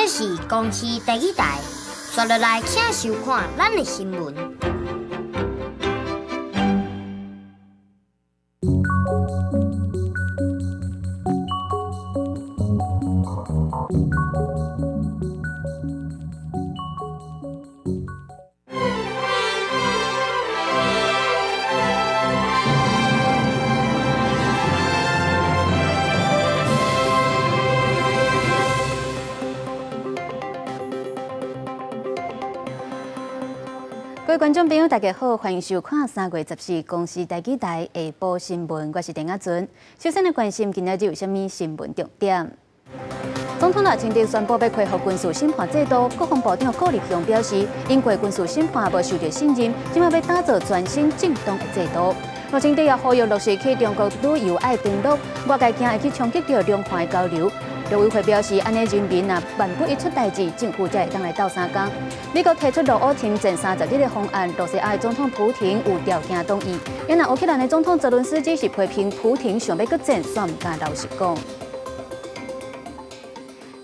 這是公視第一台，紲落來請收看咱的新聞。各位觀眾朋友，大家好，歡迎收看3月14公視台語台下晡新聞，我是鄭亞尊。首先來關心今仔日有啥物新聞重點。總統賴清德宣布欲恢復軍事審判制度，國防部長顧立雄表示，因過軍事審判無受著信任，這擺欲打造全新正當的制度。賴清德也呼籲陸續去中國旅遊愛登錄，外界驚會去衝擊著兩岸的交流。陸委會表示，按呢人民若萬不一出代誌，政府才會當來鬥相共。美國提出俄烏停戰30日的方案，露西亞的總統普廷有條件同意。啊若烏克蘭的總統澤倫斯基是批評普廷想欲閣戰，煞毋敢老實講。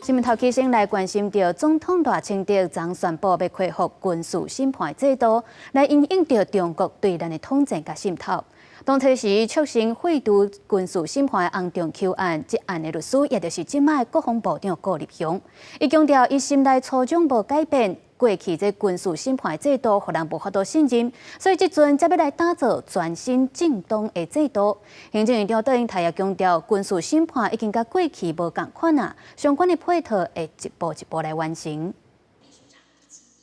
新聞頭起先來關心著總統賴清德昨宣布欲恢復軍事審判制度，來因應著中國對咱的統戰佮滲透。當初時促成廢除軍事審判的洪仲丘案，這案的律師，也就是這擺國防部長顧立雄，伊強調伊心內初衷無改變，過去這軍事審判制度予人無法度信任，所以這陣才欲來打造全新正當的制度。行政院長卓榮泰也強調，軍事審判已經佮過去無仝款啊，相關的配套會一步一步來完成。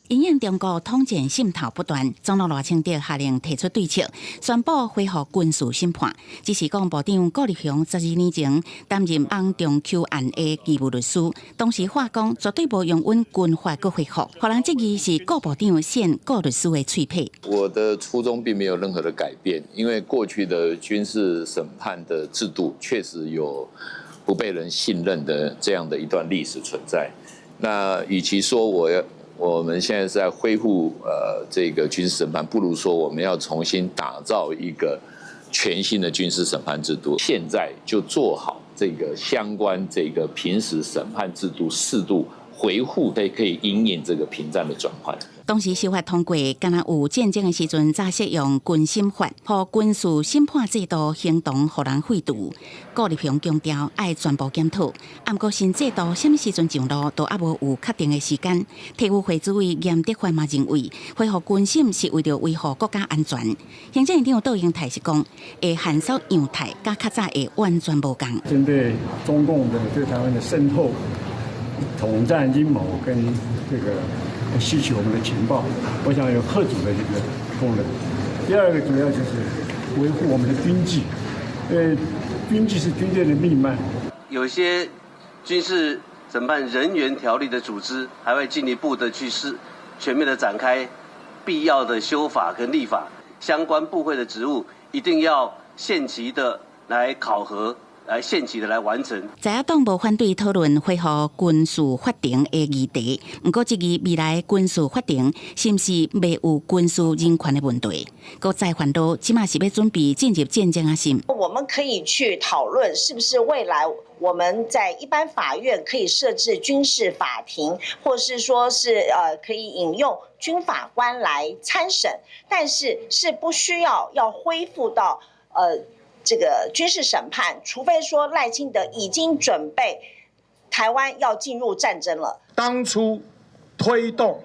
因應中國統戰滲透不斷，總統賴清德下令提出對策，宣布恢復軍事審判。只是國防部長顧立雄12年前擔任洪仲丘案的義務律師，當時話講絕對無容忍軍法閣恢復，予人質疑是顧部長獻顧律師的喙皮。我的初衷並沒有任何的改變，因為過去的軍事審判的制度確實有不被人信任的這樣的一段歷史存在。那與其說我要我們現在是在恢復這個軍事審判，不如說我們要重新打造一個全新的軍事審判制度。現在就做好這個相關這個平時審判制度適度恢復，可以因應這個平戰的轉換。當時修法通過，敢若有戰爭的時陣，才適用軍審法予軍事審判制度形同予人廢除。顧立雄強調愛全部檢討，毋過新制度啥物時陣上路，都猶無有確定的時間。體育會主委嚴德發嘛認為，恢復軍審是為著維護國家安全。行政院長卓榮泰是講，會限縮樣態，佮較早會完全無仝。針對中共的對台灣的滲透、統戰陰謀跟這個。吸取我們的情報，我想有嚇阻的這個功能。第二個主要就是維護我們的軍紀，因為軍紀是軍隊的命脈。有些軍事審判人員條例的組織，還會進一步的去試全面的展開必要的修法跟立法，相關部會的職務一定要限期的來考核。來限期的來完成。在野黨無反對討論恢復軍事法庭的議題，毋過質疑未來軍事法庭是毋是袂有軍事人權的問題。閣再煩惱，這馬是欲準備進入戰爭抑是毋？我們可以去討論，是不是未來我們在一般法院可以設置軍事法庭，或是說是可以引用軍法官來參審，但是是不需要要恢復到這個軍事審判，除非說賴清德已經準備台灣要進入戰爭了。當初推動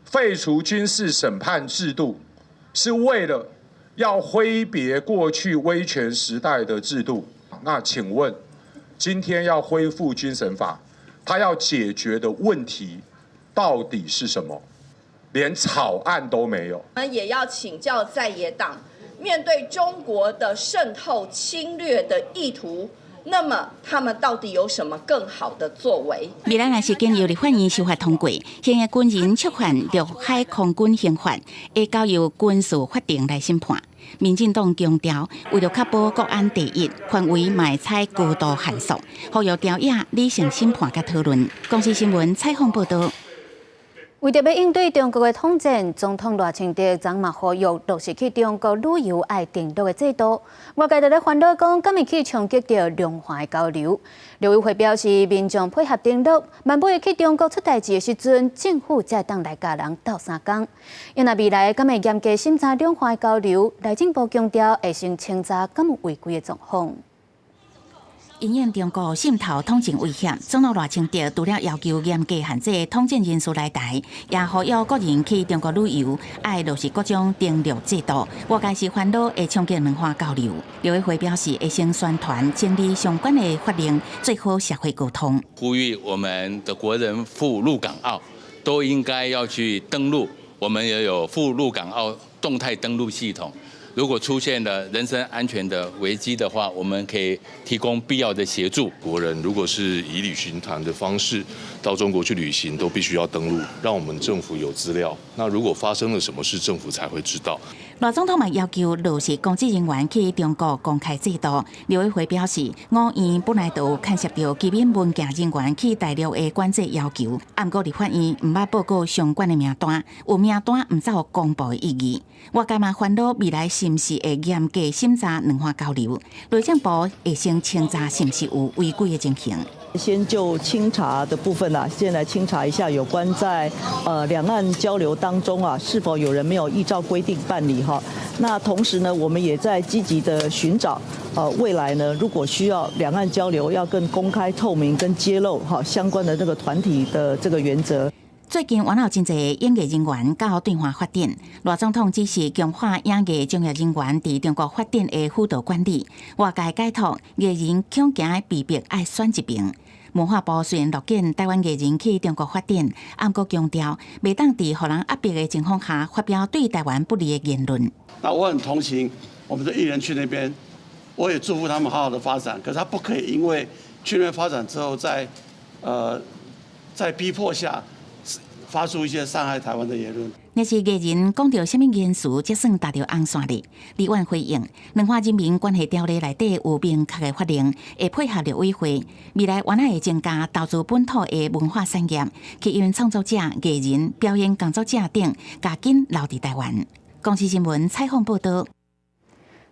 廢除軍事審判制度，是為了要揮別過去威權時代的制度。那請問，今天要恢復軍審法，它要解決的問題到底是什麼？連草案都沒有。我們也要請教在野黨。面對中國的滲透侵略的意圖，那麼他們到底有什麼更好的作為？未來若是經由立法院修法通過，現役軍人觸犯陸海空軍刑法，會交由軍事法庭來審判。民進黨強調，為著確保國安第一，範圍嘛會採高度限縮，呼籲朝野理性審判佮討論。公視新聞採訪報導。為著欲應對中國的統戰，總統賴清德昨嘛呼籲落實去中國旅遊愛登錄的制度。外界就咧煩惱講，敢會去衝擊著兩岸的交流。陸委會表示，民眾配合登錄，萬不去中國出代誌的時陣，政府才會當來共人鬥相共。因為未來敢會嚴格審查兩岸的交流，內政部強調會先清查敢有違規的狀況。因應中國滲透統戰威脅，總統賴清德除了要求嚴格限制統戰人士來台，也呼籲國人去中國旅遊愛落實各種登錄制度。外界是煩惱會衝擊兩岸交流。陸委會表示，會先宣傳整理相關的法令，做好社會溝通。呼籲我們的國人赴陸港澳都應該要去登錄，我們也有赴陸港澳動態登錄系統。如果出現了人身安全的危機的話，我們可以提供必要的協助。國人如果是以旅行團的方式到中國去旅行，都必須要登錄，讓我們政府有資料。那如果發生了什麼事，政府才會知道。賴總統嘛要求落實公職人員去中國公開制度。陸委會表示，五院本來就有牽涉著機密文件人員去大陸的管制要求，毋過立法院毋捌報告相關的名單，有名單毋才有公布的意義。外界嘛煩惱未來是毋是會嚴格審查兩岸交流？內政部會先清查是毋是有違規的情形。先就清查的部分啊，先來清查一下有關在兩岸交流當中啊，是否有人沒有依照規定辦理哈？那同時呢，我們也在積極的尋找，未來呢，如果需要兩岸交流要更公開透明跟揭露哈相關的這個團體的這個原則。最近，原有真濟演藝人員到對岸發展，賴總統指示強化演藝專業人員佇中國發展的輔導管理。外界解讀藝人恐驚被迫愛選一邊。文化部雖然樂見台灣藝人去中國發展，毋過強調袂當佇予人壓迫的情況下發表對台灣不利的言論。那我很同情我們的藝人去那邊，我也祝福他們好好的發展。可是他不可以因為去那邊發展之後在逼迫下，發出一些傷害台灣的言論。若是藝人講著啥物言辭，才算踏著紅線咧？立院回應，兩岸人民關係條例內底有明確的法令，會配合陸委會，未來原來會增加投資本土的文化產業，吸引創作者、藝人、表演工作者等，加緊留佇台灣。公視新聞採訪報導。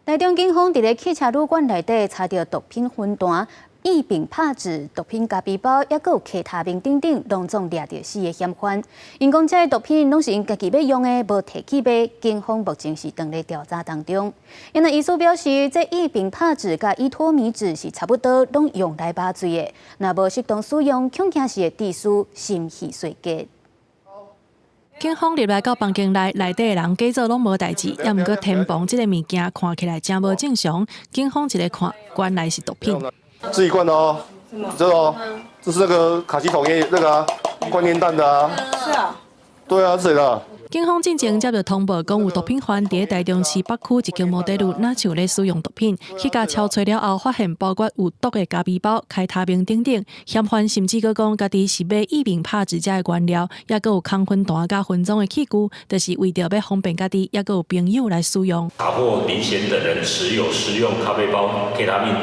台中警方佇咧汽車旅館內底查著毒品粉彈、異丙帕酯、毒品咖啡包，抑閣有 K 他命等等，攏總掠著四个嫌犯。𪜶講這个毒品攏是𪜶家己欲用的，無提去賣。警方目前是正咧調查當中。因為醫師表示，這異丙帕酯佮依托咪酯是差不多，攏用來麻醉的。若無適當使用，恐驚是會致使心肺衰竭。警方入來到房間內，內底的人假做攏無代誌，猶毋過天棚這个物件看起來誠無正常。警方一个看，原來是毒品。自己灌的哦，這個哦，這是那個卡其統煙那個啊，灌煙彈的啊。是啊。對啊，是誰的？警方進前接著通報，講有毒品犯佇台中市北區一間摩鐵路，若像咧使用毒品，去共搜查了後，發現包括有毒的咖啡包、開他命等等，嫌犯甚至閣講家己是買異丙帕酯這个原料，抑閣有空分彈佮分裝的器具，就是為著欲方便家己，抑閣有朋友來使用。查獲林賢等人持有使用咖啡包、K 他命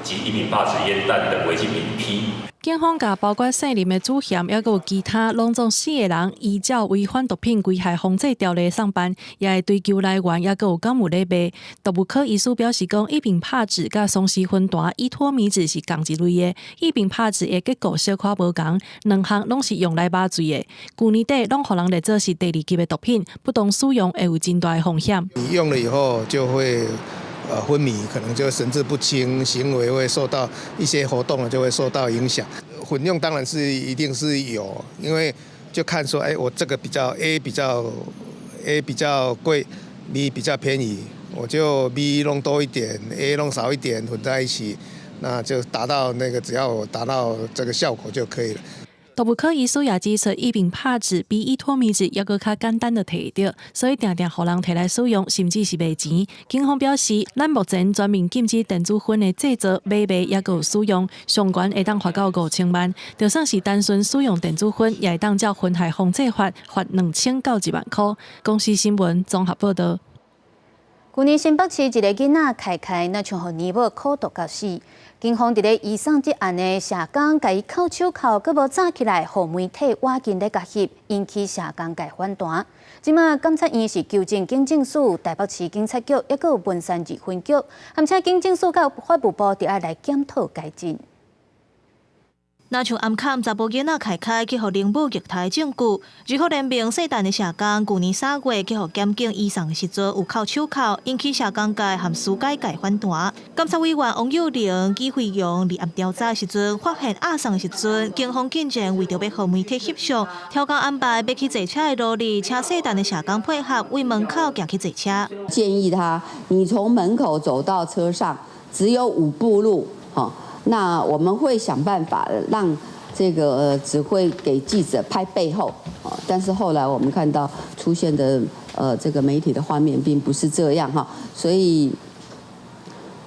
及異丙帕酯煙彈等違禁品一批。警方共包括姓林的主嫌，抑閣有其他攏總四个人，依照違反毒品危害防制條例送辦，也會追究來源，抑閣有敢有咧賣。毒物科醫師表示講，異丙帕酯佮鬆弛芬彈、依托咪酯是仝一類的，異丙帕酯的結構小可無仝，兩項攏是用來麻醉的。舊年底攏予人列做是第二級的毒品，不當使用會有真大的風險。你用了以後就會昏迷，可能就神志不清，行為會受到一些活動就會受到影響。混用當然是一定是有，因為就看說，哎，我這個比較 A 比較貴，B 比較便宜，我就 B 弄多一點，A 弄少一點，混在一起，那就達到那個只要我達到這個效果就可以了。毒物科醫師也指出，異丙帕酯比依托咪酯猶閣較簡單的提著，所以定定予人提來使用，甚至是賣錢。警方表示，咱目前全面禁止電子薰的製造、買賣，抑閣有使用，上懸會當罰到5000萬。就算是單純使用電子薰，也會當照薰害防制法罰2000到1萬箍。公視新聞綜合報導。舊年新北市一个囡仔凱凱，若像予奶母苦毒到死。警方佇咧移送這案的社工，共伊銬手銬，閣無紮起來，予媒體倚近咧共翕，引起社工界反彈。這馬檢察院是求證警政署、台北市警察局，抑閣有文山二分局，含請警政署佮法務部，著愛來檢討改進。若像暗崁查埔囡仔凱凱去予奶母虐待證據，二福聯盟聖誕的社工，舊年3月去予檢警移送的時陣有銬手銬，引起社工界和司改界反彈。監察委員王幼玲、紀惠容立案調查的時陣，發現押送的時陣，警方竟然為著欲予媒體翕相，調工安排欲去坐車的路裡，請聖誕的社工配合，對門口行去坐車。建議他，你從門口走到車上只有5步路，那我們會想辦法讓這個只會給記者拍背後，但是後來我們看到出現的這個媒體的畫面並不是這樣哈，所以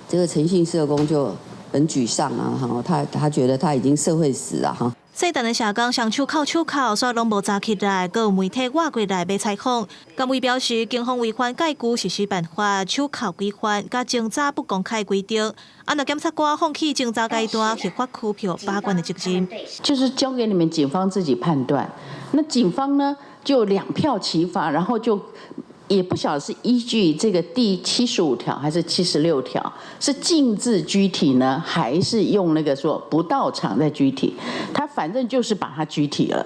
這個陳姓社工就很沮喪啊，哈，他覺得他已經社會死了哈。聖誕的社工雙手銬手銬，煞攏無紮起來，閣有媒體倚過來欲採訪。監委表示，警方違反戒具實施辦法、手銬規範、佮偵查不公開規定。啊，若檢察官放棄偵查階段核發拘票把關的責任，就是交給你們警方自己判斷。那警方呢，就兩票齊發，然後就也不曉得是依據這個第75條還是76條，是徑自拘提呢，還是用那個說不到場再拘提？他反正就是把他拘提了，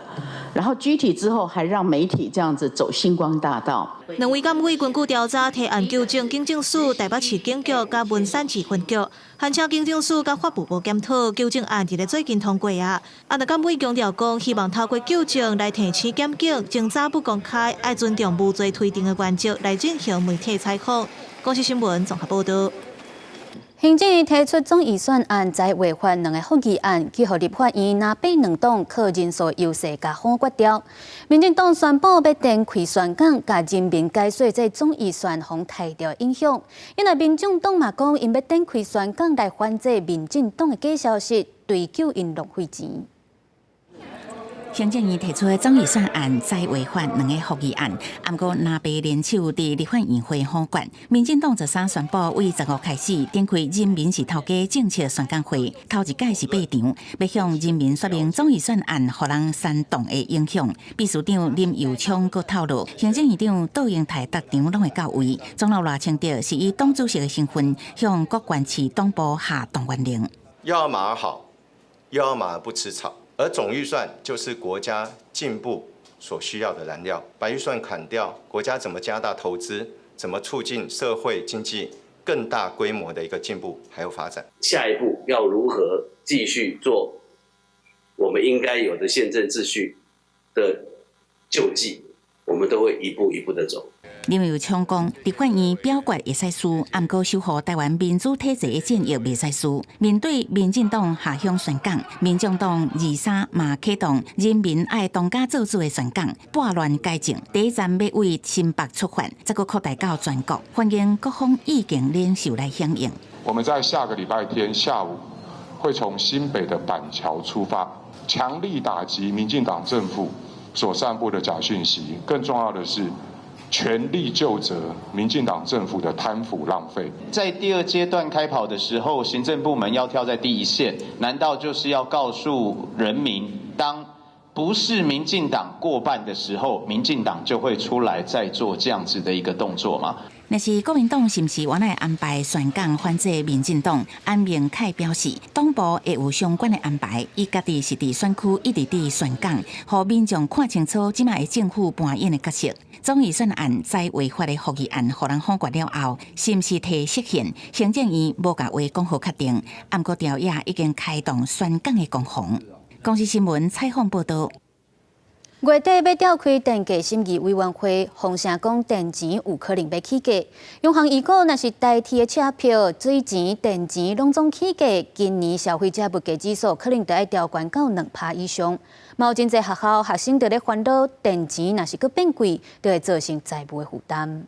然後拘提之後還讓媒體這樣子走星光大道。兩位監委根據調查提案糾正警政署、台北市警局佮文山市分局，函請警政署佮法務部檢討糾正案，佇咧最近通過啊。啊，若監委強調講，希望透過糾正來提醒檢警，偵查不公開，愛尊重無罪推定的原則來進行媒體採訪。公視新聞綜合報導。行政院提出總預算案，在違法兩个覆議案，去予立法院藍白兩黨靠人數優勢共否決掉。民進黨宣布欲展開宣講，共人民解說這總預算予刣著影響。因為民眾黨嘛講，𪜶欲展開宣講來反制民進黨的假消息，追究𪜶浪費錢。行政院提出總預算案，再違法兩個覆議案，毋過藍白聯手佇立法院會否決。民進黨13宣布，對15開始展開人民是頭家政策宣講會，頭一擺是八場，欲向人民說明總預算案予人煽動的影響。秘書長林右昌閣透露，行政院長杜英台逐場攏會到位。總統賴清德是以黨主席的身份向各縣市黨部下動員令。要馬兒好，又要馬兒不吃草。而總預算就是國家進步所需要的燃料，把預算砍掉，國家怎麼加大投資？怎麼促進社會經濟更大規模的一個進步還有發展？下一步要如何繼續做我們應該有的憲政秩序的救濟？我們都會一步一步的走。林右昌講，立法院表決會使輸，毋過守護臺灣民主體制的戰役袂使輸。面對民進黨下鄉宣講，民眾黨23嘛啟動人民愛當家做主的宣講，撥亂改正，第一站欲對新北出發，再閣擴大到全國，歡迎各方意見領袖來響應。我們在下個禮拜天下午會從新北的板橋出發，強力打擊民進黨政府所散布的假訊息。更重要的是，全力究責民進黨政府的貪腐浪費。在第二階段開跑的時候，行政部門要跳在第一線，難道就是要告訴人民，當不是民進黨過半的時候，民進黨就會出來再做這樣子的一個動作嗎？若是國民黨是毋是原來安排宣講反制民進黨？安明凱表示，黨部會有相關的安排，伊家己是佇選區一直佇宣講，予民眾看清楚這馬的政府扮演的角色。總預算案在違法的覆議案，予人否決了後，是毋是提釋憲？行政院無共話講予確定，毋過朝野已經開動宣講的攻防。公視新聞採訪報導。月底欲召開電價審議委員會，風聲講電錢有可能欲起價。央行預估，若是台鐵的車票、水錢、電錢攏總起價，今年消費者物價指數可能著愛調懸到2%以上。嘛有真濟學校學生佇咧煩惱，電錢若是閣變貴，就會造成財務的負擔。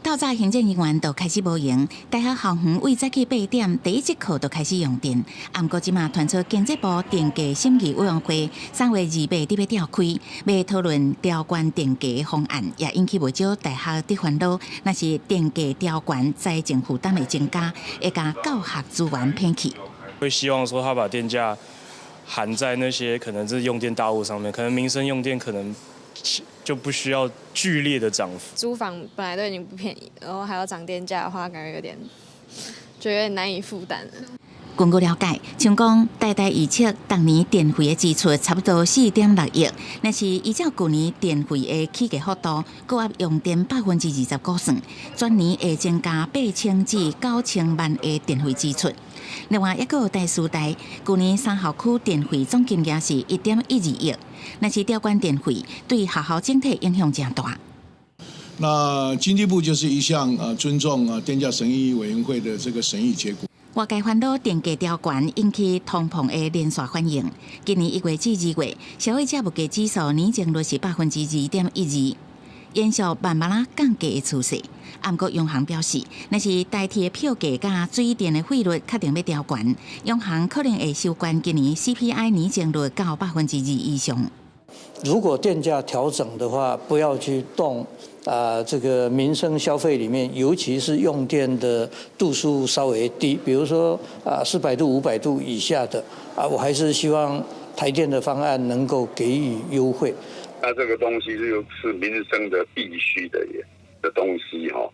透早行政人員就開始無閒，大學校園對早起8點第一節課就開始用電。毋過這馬傳出經濟部電價審議委員會3月28佇欲召開，欲討論調懸電價方案，也引起袂少大學佇煩惱。若是電價調懸，財政負擔會增加，會共教學資源騙去。會希望說，他把電價含在那些可能是用電大戶上面，可能民生用電可能就不需要劇烈的漲幅。租房本來都已經不便宜，然後還要漲電價的話，感覺有點就有點難以負擔。根據了解，像講台大預測，逐年電費的支出差不多4.6億，若是依照舊年電費的起價幅度，高壓用電20%估算，全年會增加8000至9000萬的電費支出。另外，抑閣有台師大，舊年三校區電費總金額是1.12億，若是調懸電費，對學校整體影響誠大。那經濟部就是一向尊重電價審議委員會的這個審議結果。外界煩惱電價調懸引起通膨的連鎖反應。今年1月至2月，消費者物價指數年增率是2.12%，延續慢慢仔降價的趨勢。毋過央行表示，若是台鐵的票價佮水電的費率確定欲調懸，央行可能會修懸今年 CPI 年增率到2%以上。如果電價調整的話，不要去動啊，這個民生消費裡面，尤其是用電的度數稍微低，比如說啊400度、500度以下的啊，我還是希望台電的方案能夠給予優惠。那這個東西就是民生的必須的東西哈，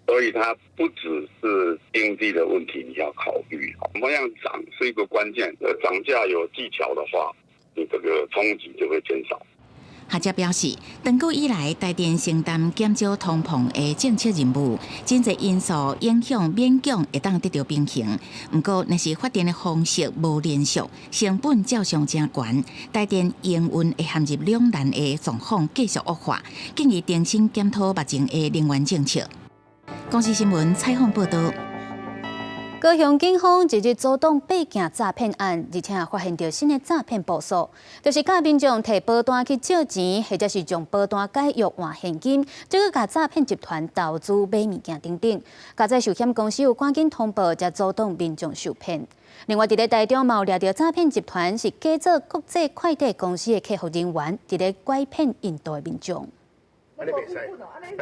所以它不只是經濟的問題，你要考慮，怎麼樣漲是一個關鍵。漲價有技巧的話，你這個衝擊就會減少。學者表示，長久以來，台電承擔減少通膨的政策任務，真濟因素影響勉強會當得著平衡。毋過，若是發電的方式無連續，成本照常誠懸，台電營運會陷入兩難的狀況繼續惡化，建議重新檢討目前的能源政策。公視新聞採訪報導。高雄警方這日阻擋爬行詐騙案，而且發現著新的詐騙步數，就是教民眾提保單去借錢，或者是將保單解約換現金，這閣共詐騙集團投資買物件等等。佳哉壽險公司有趕緊通報，才阻擋民眾受騙。另外，佇咧台中嘛有掠著詐騙集團是假做國際快遞公司的客服人員，佇咧拐騙印度的民眾。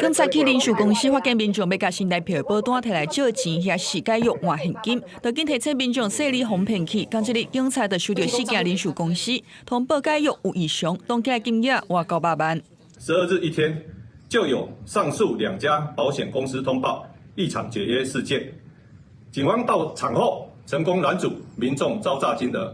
警察去零售公司發現民眾欲共新台票的保單提來借錢，抑是解約換現金，就緊提醒民眾細膩防騙器。仝這日警察就收著四間零售公司通報解約有異常，凍結金額倚900萬。 12日一天就有上述兩家保險公司通報異常解約事件，警方到場後成功攔阻民眾遭詐金額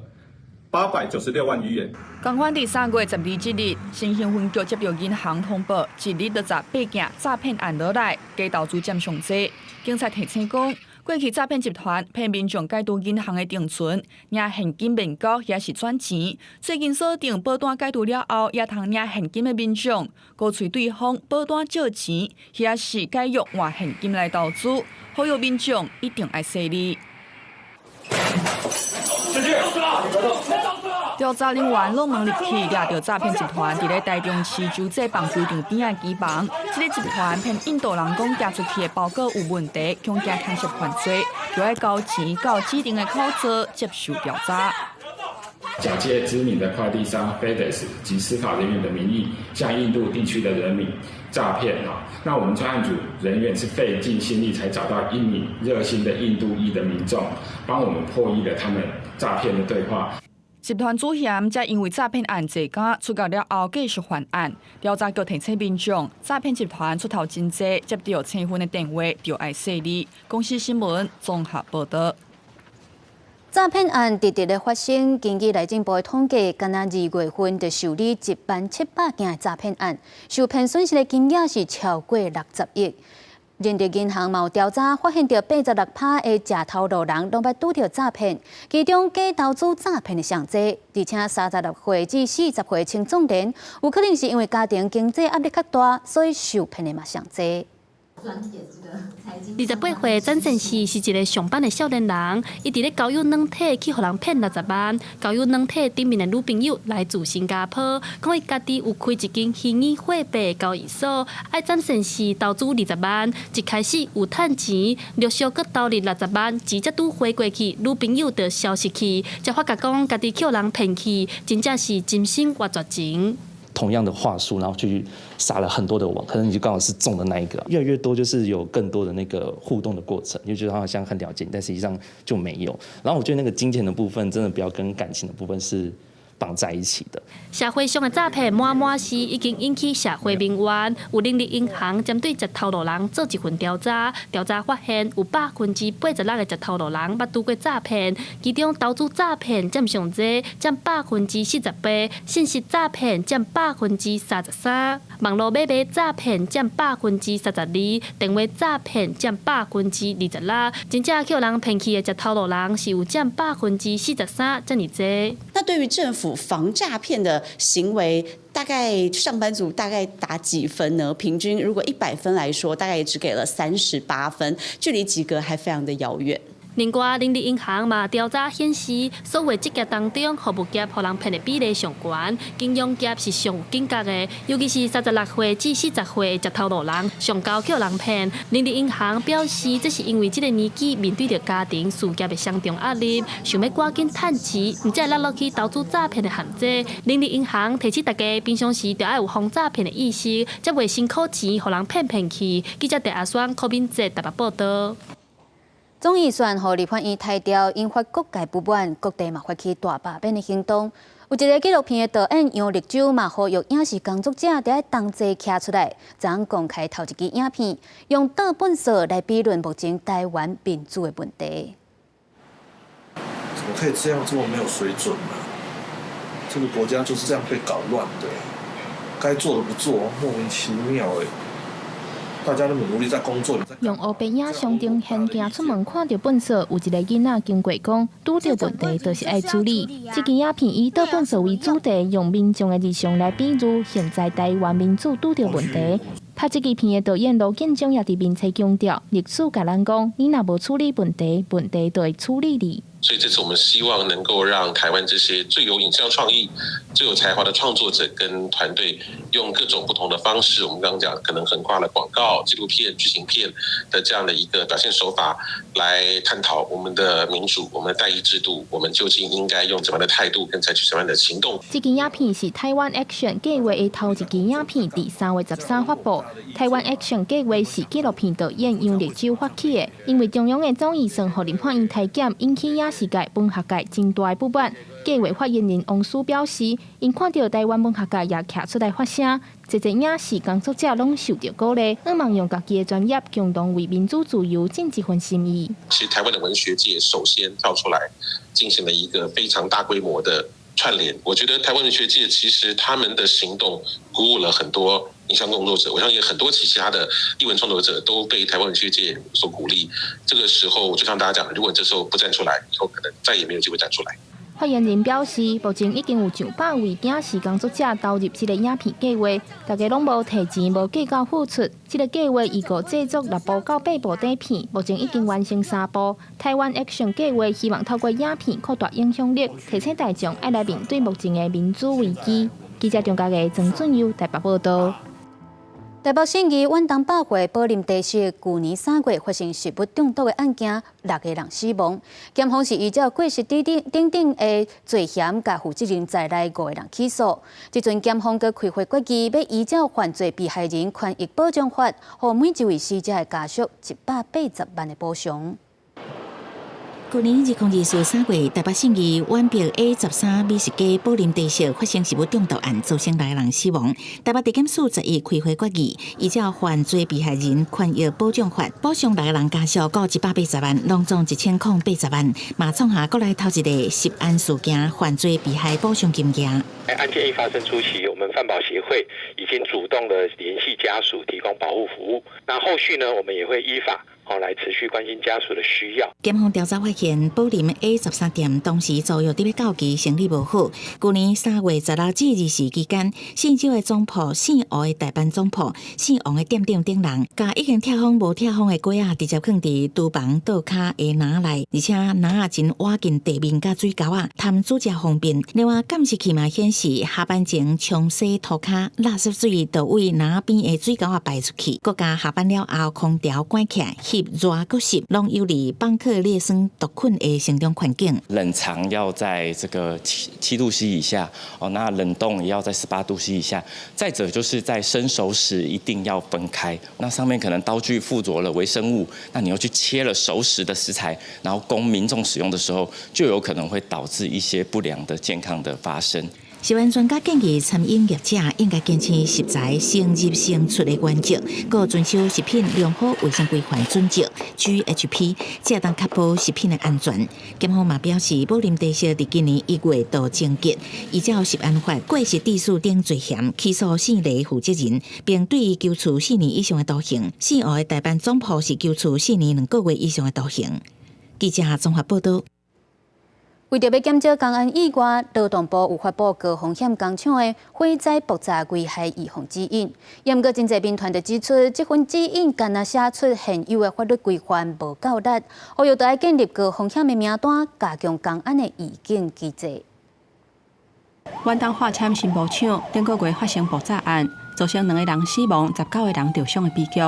896萬餘元。仝款佇3月12這日，新興分局接著銀行通報，一日就18件詐騙案落來，假投資佔上濟。警察提醒講，過去詐騙集團騙民眾解除銀行的定存，領現金面交，抑是轉錢。最近鎖定保單解除了後，也通領現金的民眾，鼓吹對方保單借錢，抑是解約換現金來投資，呼籲民眾一定愛細膩。調查人員攏門入去，掠著詐騙集團佇咧台中市洲際棒球場邊仔機房。這个集團騙印度人講寄出去的包裹有問題，恐驚牽涉犯罪，就愛交錢到指定的口座接受調查。假借知名的快遞商 FedEx 及司法人員的名義，向印度地區的人民詐騙。哈，那我們專案組人員是費盡心力才找到一名熱心的印度裔的民眾，幫我們破譯了他們詐騙的對話。集團主嫌才因為詐騙案坐監，出獄了後繼續犯案。調查局提醒民眾，詐騙集團出頭真濟，接著生份的電話就愛細膩。公視新聞綜合報導。詐騙案直直咧發生，根據內政部的統計，干焦2月份就受理1萬700件的詐騙案，受騙損失的金額是超過60億。人力銀行嘛有調查，發現著86%的食頭路人攏捌拄著詐騙，其中假投資詐騙的上濟，而且36歲至40歲青壯年，有可能是因為家庭經濟壓力較大，所以受騙的嘛上濟。28歲詹善時是一个上班的少年人，伊佇咧交友軟體去予人騙60萬。交友軟體頂面的女朋友來自新加坡，講伊家己有開一間虛擬貨幣交易所，愛詹善時投資20萬。一開始有趁錢，陸續閣投入六十萬，錢才拄匯過去，女朋友就消失去，才發覺講家己予人騙去，真正是真心活絕情。同樣的話術，然後去撒了很多的網，可能你就剛好是中的那一個。越來越多就是有更多的那個互動的過程，你就覺得他好像很了解你，但實際上就沒有。然後我覺得那個金錢的部分，真的不要跟感情的部分是綁在一起的。社會上的詐騙滿滿是已經引起社會民怨，有人力銀行針對食頭路人做一份調查，調查發現有86%的食頭路人捌拄過詐騙，其中投資詐騙佔上濟，佔48%；信息詐騙佔33%，網路買賣詐騙佔32%，電話詐騙佔26%。真正予人騙去的食頭路人是有佔43%遮爾濟。那對於政府防詐騙的行為，大概上班族大概打幾分呢？平均如果100分來說，大概也只給了38分，距離及格還非常的遙遠。另外，人力銀行嘛調查顯示，所有職業當中，服務業予人騙的比例上懸，金融業是上有警覺的，尤其是36歲至40歲的食頭路人上高予人騙。人力銀行表示，這是因為這個年紀面對著家庭事業的雙重壓力，想欲趕緊趁錢，毋才會落落去投資詐騙的陷阱。人力銀行提醒大家，平常時著愛有防詐騙的意識，才袂辛苦錢予人騙騙去。記者鄭阿雙、柯敏哲台北報道。總預算予立法院刣掉，引發各界不滿，各地嘛發起大罷免的行動。有一个紀錄片的導演楊綠洲嘛呼籲影視工作者著愛同齊徛出來，昨昏公開頭一支影片，用倒糞埽來比論目前台灣民主的問題。怎麼可以這樣這麼沒有水準呢？這個國家就是這樣被搞亂的，該做的不做，莫名其妙欸。大家那麼努力在工作。用烏白影象徵現行出門看著糞埽，有一个囡仔經過講，拄著問題就是愛處理。這支影片以倒糞埽為主題，用民眾的日常來比喻現在台灣民主拄著問題。拍這支片的導演盧建忠也佇面冊強調，歷史共咱講，你若無處理問題，問題就會處理你。所以這次我們希望能夠讓台灣這些最有影像創意、最有才華的創作者跟團隊，用各種不同的方式，我們剛剛講可能橫跨了廣告、紀錄片、劇情片的這樣的一個表現手法，來探討我們的民主、我們的代議制度，我們究竟應該用怎麼樣的態度跟採取什麼樣的行動？這支影片是台灣 Action 計劃的頭一支影片，佇3月13發布。台灣 Action 計劃是紀錄片導演楊綠洲發起的，因為中央的總預算予立法院刣減，引起影視界、文學界真大的不滿。計劃發言人王書表示，𪜶看著台灣文學界也徛出來發聲，濟濟影視工作者攏受著鼓勵，向望用家己的專業，共同為民主自由盡一份心意。其實台灣的文學界首先跳出來，進行了一個非常大規模的串聯。我覺得台灣文學界其實他們的行動鼓舞了很多影像工作者，我相信很多其他的藝文創作者都被台灣文學界所鼓勵。這個時候，就像大家講的，如果這時候不站出來，以後可能再也沒有機會站出來。發言人表示，目前已經有上百位影視工作者投入這个影片計劃，大家攏無提錢、無計較付出。這个計劃預告製作六部到八部短片，目前已經完成三部。台灣 Action 計劃希望透過影片擴大影響力，提醒大眾愛來面對目前的民主危機。記者張家藝、曾俊佑台北報道。台北信義遠東百貨寶林茶室，舊年3月發生食物中毒的案件，六个人死亡。檢方是依照過失等等等的罪嫌，共負責人在內五个人起訴。這陣檢方閣開會決議，欲依照犯罪被害人權益保障法，予每一位死者的家屬180萬的補償。舊年2024三月，台北信義遠北 A13美食街寶林茶室發生食物中毒案，造成六个人死亡。台北地檢署11開會決議，依照犯罪被害人權益保障法，補償六个人家屬各180萬，攏總1080萬。嘛創下國內頭一个食安事件犯罪被害補償金額。案件一發生初期，我們犯保協會已經主動的聯繫家屬，提供保護服務。那後續呢，我們也會依法哦，來持續關心家屬的需要。檢方調查發現，寶林 A 13店當時租約佇欲到期，生理無好。舊年3月16至24期間，姓周的總鋪、姓吳的代班總鋪、姓王的店長等人，共已經拆封無拆封的粿仔，直接囥佇廚房桌跤的籃內，而且籃仔真倚近地面佮水溝仔，貪煮食方便。另外，監視器嘛顯示，下班前沖洗塗跤，垃圾水就對籃邊的水溝仔排出去，閣共下班了後空調關起來，翕熱閣濕，攏有利邦克烈酸毒菌的成長環境。冷藏要在這個7度 C 以下，哦，那冷凍也要在18度 C 以下。再者就是在生熟食一定要分開，那上面可能刀具附着了微生物，那你又去切了熟食的食材，然後供民眾使用的時候，就有可能會導致一些不良的健康的發生。食安專家建議，餐飲業者應該堅持食材先入先出的原則，閣遵守食品良好衛生規範準則 GHP，才當確保食品的安全。檢方嘛表示，寶林茶室佇今年1月就終結，依照食安法過失致死等罪嫌，起訴姓黎負責人，並對伊求處4年以上的徒刑。姓吳的代班總鋪是求處4年2個月以上的徒刑。記者綜合報道。為著欲減少工安意外，勞動部有發布高風險工廠的火災爆炸危害預防指引。毋過真濟民團就指出，這份指引干焦寫出現有的法律規範無夠力，呼籲著愛建立高風險的名單，加強工安的預警機制。遠東化纖新埔廠頂個月發生爆炸案，造成兩個人死亡、19個人著傷的悲劇。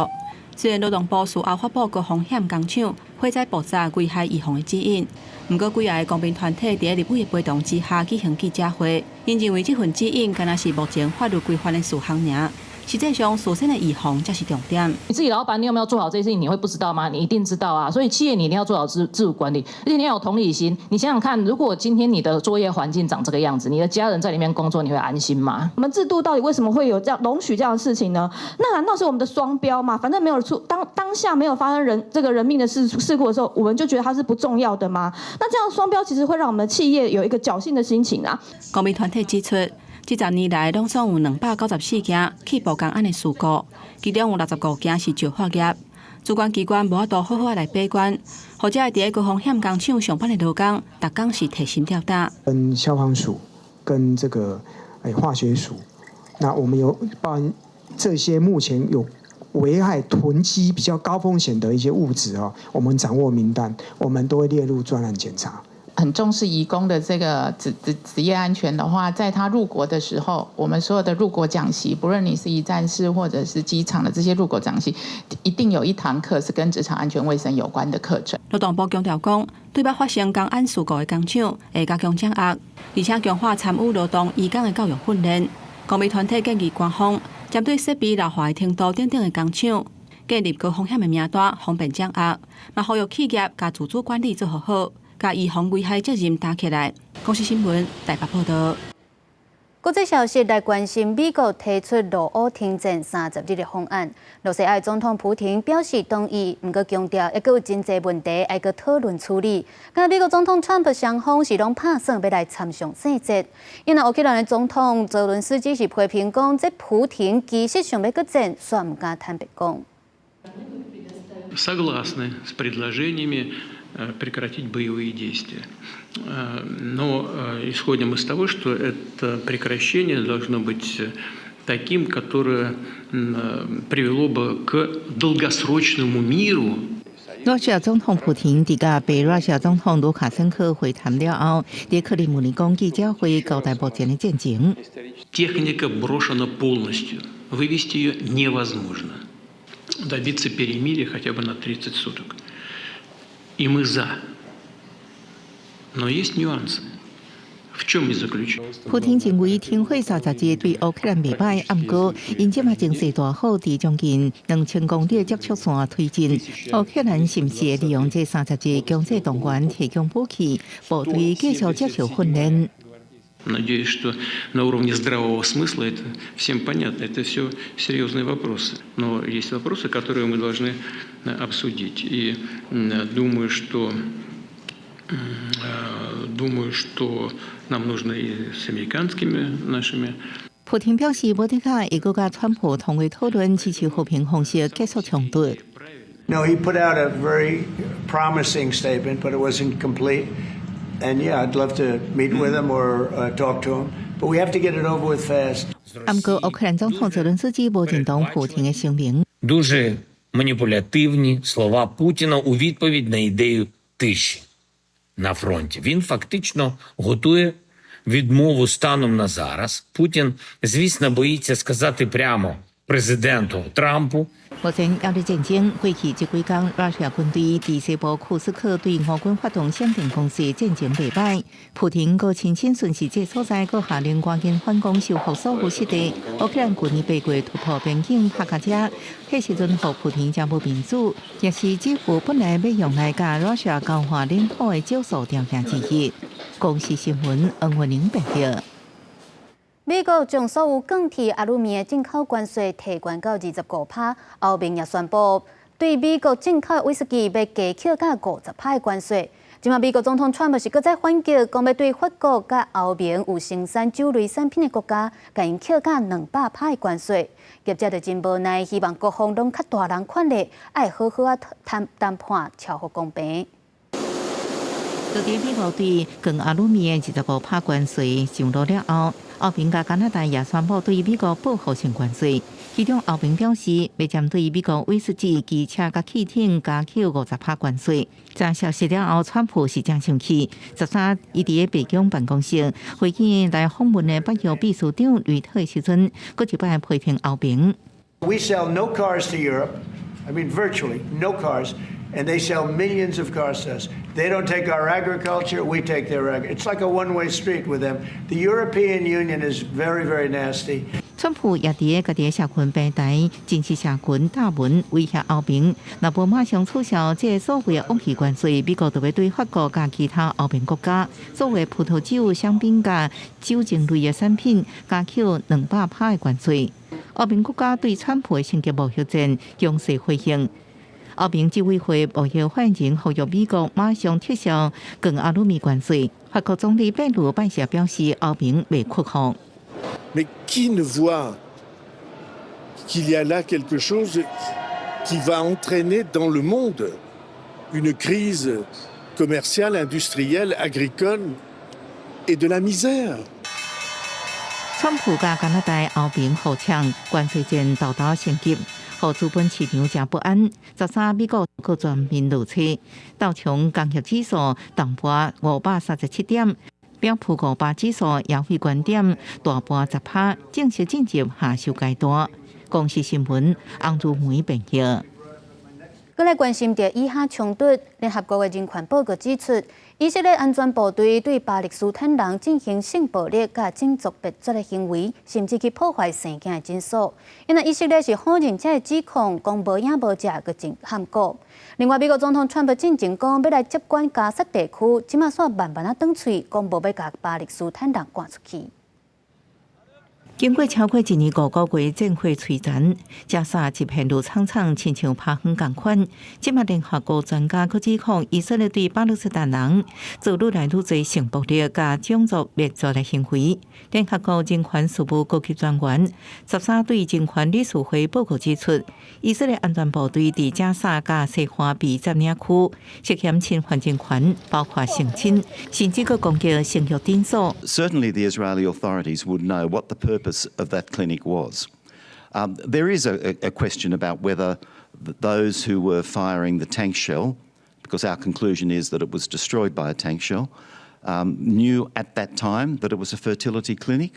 雖然勞動部事後發布高風險工廠火災爆炸危害預防的指引，毋過幾个公民團體佇立委的陪同之下舉行記者會，𪜶認為這份指引干焦是目前法律規範的事項爾，實際上事先的預防才是重點。你自己老闆，你有沒有做好這些事情？你會不知道嗎？你一定知道啊！所以企業你一定要做好自主管理，而且你要有同理心。你想想看，如果今天你的作業環境長這個樣子，你的家人在裡面工作，你會安心嗎？我們制度到底為什麼會有這樣容許這樣的事情呢？那難道是我們的雙標嗎？反正沒有出當下沒有發生這個人命的事故的時候，我們就覺得它是不重要的嗎？那這樣雙標其實會讓我們的企業有一個僥倖的心情啊。公民團體指出，這10年來，攏總有294件氣爆工安的事故，其中有65件是石化業。主管機關無法度好好來把關，予遮佇高風險工廠上班的勞工，逐工是提心吊膽。跟消防署、跟這個化學署，那我們有包含這些目前有危害囤積比較高風險的一些物質哦，我們掌握名單，我們都會列入專案檢查。很重視移工的這個職業安全的話，在他入國的時候，我們所有的入國講習，不論你是一站式或者是機場的這些入國講習，一定有一堂課是跟職場安全衛生有關的課程。勞動部強調講，對捌發生工安事故的工廠，會加強掌握，而且強化參與勞動移工的教育訓練。公民團體建議官方針對設備老化的程度等等的工廠，建立高風險的名單，方便掌握。嘛呼籲企業共自主管理做好，共預防危害責任擔起來。公視新聞台北報道。國際消息來關心，美國提出俄烏停戰30日的方案。羅西亞總統普廷表示同意，毋過強調猶閣有真濟問題愛閣討論處理。佮美國總統川普雙方是攏拍算欲來參詳細節。因為烏克蘭的總統澤倫斯基是批評講，這普廷其實想欲閣戰，煞毋敢坦白講。 Согласны с предложениями прекратить боевые действия. Но исходим из того, что это прекращение должно быть таким, которое привело бы к долгосрочному миру. 羅西亞總統普廷佇佮白羅西亞總統盧卡申科會談了後，佇克里姆林宮記者會交代目前的進程。 Техника брошена полностью, вывести ее невозможно. Добиться перемирия хотя бы на 30 суток. И мы за. Но есть нюансы. В чем они заключаются? 普廷認為停火30日對烏克蘭袂䆀，毋過𪜶這馬情勢大好，佇將近2000公里的接觸線推進。烏克蘭是毋是會利用這三十日強制動員提供武器，部隊繼續接受訓練？ Надеюсь, что на уровне здравого смысла это всем понятно. Это все серьезные вопросы. Но есть вопросы, которые мы должны обсудить. И думаю, что нам нужно и с американскими нашими 普廷表示，無得卡會閣佮川普通話討論，支持和平方式結束衝突。No, he put out a very promising statement, but it wasn't complete. And yeah, I'd love to meet with him or talk to him, but we have to get it over with fast. 毋過烏克蘭總統澤倫斯基無認同普廷的聲明。 Дуже маніпулятивні слова Путіна у відповідь на ідею тиші на фронті. Він фактично готує відмову станом на зараз. Путін, звісно, боїться сказати прямо президенту Трампу. 目前烏俄戰爭過去這幾工，俄羅軍隊佇西部庫斯克對烏軍發動閃電攻勢，戰情袂䆀。普廷閣親身巡視這所在，閣下令趕緊反攻收復所有失地。烏克蘭舊年8月突破邊境拍到遮，彼時陣予普廷誠無面子，也是這副本來欲用來佮俄羅斯交換領土的少數條件之一。公視新聞黃文玲報導。美國將所有鋼鐵、阿魯米的進口關稅提懸到25%，歐盟也宣布對美國進口的威士忌欲加扣到50%的關稅。這馬美國總統川普是閣再反擊，講欲對法國佮歐盟有生產酒類產品的國家，共𪜶扣到200%的關稅。業者就真無奈，希望各方攏較大人款咧，愛好好仔談談判，調和公平。就佇美國對鋼阿魯米的25%關稅上路了後，歐盟佮加拿大也宣布對美國報復性關稅。其中歐盟表示，欲針對美國威士忌、機車佮汽艇加扣50%關稅。這消息了後，川普是誠生氣。13伊佇个白宮辦公室會見來訪問的北約秘書長呂特的時陣，閣一擺批評歐盟。 We sell no cars to Europe. I mean, virtually no cars. And they sell millions of cars to us. They don't take our agriculture, we take their agriculture. It's like a one-way street with them. The European Union is very, very nasty. 川普也佇个家己的社群平台，正式社群貼文威脅歐盟，若無馬上取消這个所謂的惡意關稅，美國就欲對法國佮其他歐盟國家所謂葡萄酒、香檳佮酒精類的產品加扣200%的關稅。歐盟國家對川普的升級貿易戰強勢回應。歐盟執委會貿易發言人呼籲美國馬上撤銷鋼阿魯米關稅。法國總理貝魯拜四表示，歐盟袂屈服。 Mais qui ne voit qu'il y a là quelque chose qui va entraîner dans le monde une crise commerciale, industrielle, agricole et de la misère? 川普佮加拿大、歐盟互嗆關稅戰沓沓升級，予資本市場誠不安。13美國閣全面落車，道瓊工業指數重跌537點，標普500指數也回懸點大跌10%，正式進入下修階段。公視新聞洪如梅編譯。閣來關心著以哈衝突，聯合國的人權報告指出，以色列安全部隊對巴勒斯坦人進行性暴力佮種族滅絕的行為，甚至去破壞生囝的診所。因為以色列是否認這个指控，講無影無跡，閣真含糊。另外，美國總統川普進前講欲來接管加薩地區，這馬煞慢慢仔轉喙，講無欲共巴勒斯坦人趕出去。經過超過一年5個月戰火摧殘，加沙一片綠蒼蒼，親像拍遠仝款。這馬聯合國專家閣指控以色列對巴勒斯坦人做愈來愈濟性暴力佮種族滅絕的行為。聯合國人權事務高級專員13對人權理事會報告指出，以色列安全部隊佇加沙佮西岸被佔領區涉嫌侵犯人權，包括性侵，甚至閣攻擊生育診所。 Certainly, the Israeli authorities would know what the purpose of that clinic was. There is a question about whether those who were firing the tank shell, because our conclusion is that it was destroyed by a tank shell, knew at that time that it was a fertility clinic,